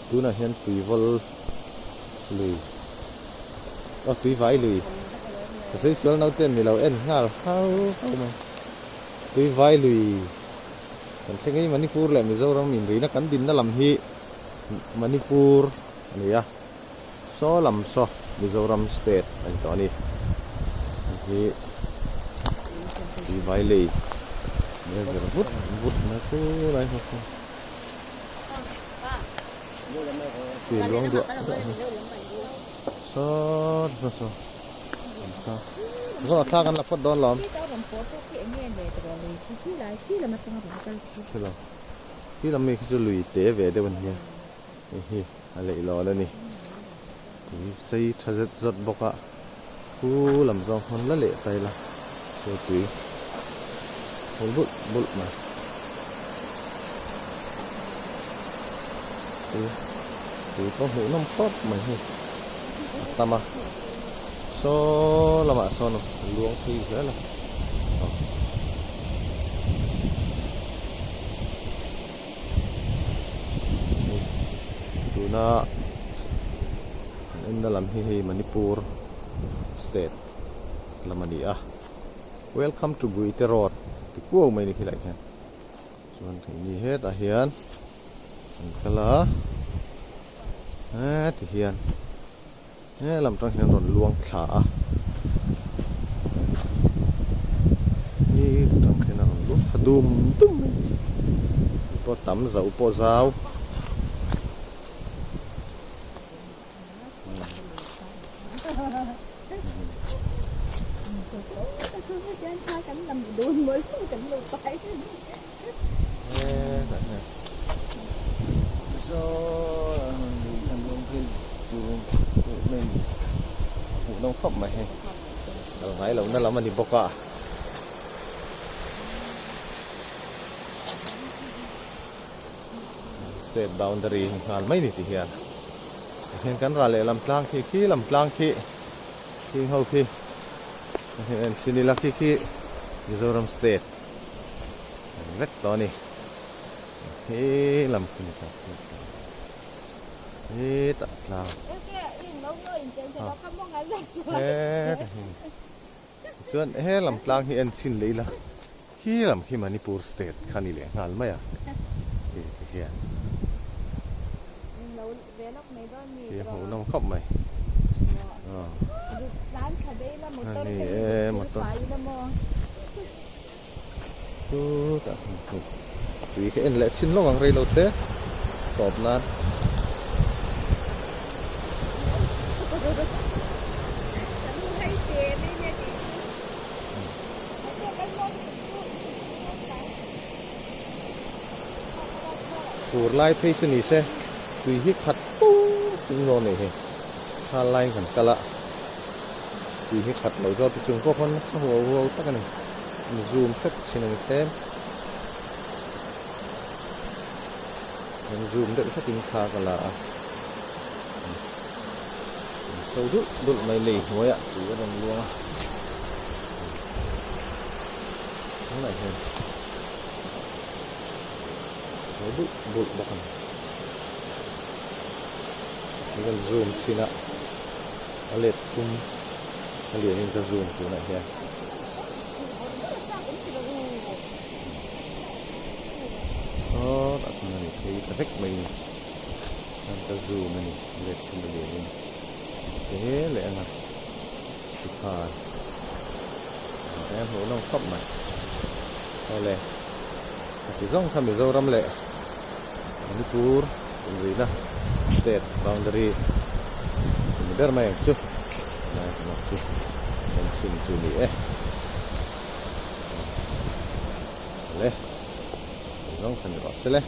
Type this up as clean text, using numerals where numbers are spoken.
Tunah hian tuivawl lui aw tuivai lui ka sawi sual naute an ni lo en nghal hau hau mai tuivai lui kan thleng hi Manipur leh Mizoram inrina kan dinna lam hi Manipur a ni a saw lam saw Mizoram state a ni tawh a ni hei hi tuivai lei nia vir vut vut mai khulai ho kha. Tui luang duah duah hi saw saw saw an thla zawn a thla kan la phawt dawn lawm thilo khi lam mi khi chu lui te ve deuh a nia hei hi a leih lawn a ni tui sei tha zet zawt bawk a khu lam zawng hawn la leh ta ila chu tui hul bulh bulh mai tui tui pawh hmuh nawm khawp mai hei a tam a saw lamah sawn a luang phei zel a aw. Tuna kan enna lam hi hei Manipur state lam a ni a welcome to Guite road ti kuau mai a ni khilaiah khian chuan keini hetah hian an kal a heti hian he lam tang hian rawn luang thla a hi ta tang khian a rawn luang thla dum dum mai a ni tui pawh tam zauh pawh zau hmuh nawm khawp mai hei kal ngai loh na lam a ni bawk a state boundary hi nghal mai ni ti hian hian kan ral lehlam tlang khi khi lam tlang khi khing ho khi en chin ila khi khi Mizoram state an vek tawh a ni he lam khi ni ta hetah tlang chuan he lam tlang hi en chhin leh ila Khi lam khi Manipur state kha ni leh nghal mai a ti ti hian khi a hmuh nawm khawp mai a ni e motor chutah tui kha en leh chhin lawk ang rei lo te tawp nan. Fur lai phei chu ni se tui hi khat fo chung dawn a nih hi thla laiin kan kal a tui hi khat lo zawt te chung pawh khawn nasa huau huau tak a ni an zoom hrep thin a ni tlem an zoom deuh hretin thla ka la a an so dulh dulh mai lei hnuaiah tui a rawn luang a tunah hian so dulh dulh bawk a ni hei kan zoom thin a a let thum a lianin ka zoom tunah hian. Sawtah sawn a ni phei ta vek mai a ni. Chuan ka zoom a ni let thum a lianin te leh anga tikhan a hmuh nawm khawp mai awle a ti zawng kha Mizoram leh Manipur inrihna state boundary a ni ber mai ang chu lai ringawt chu fencing chu a ni e awle ti zawng kha ni rawh se le.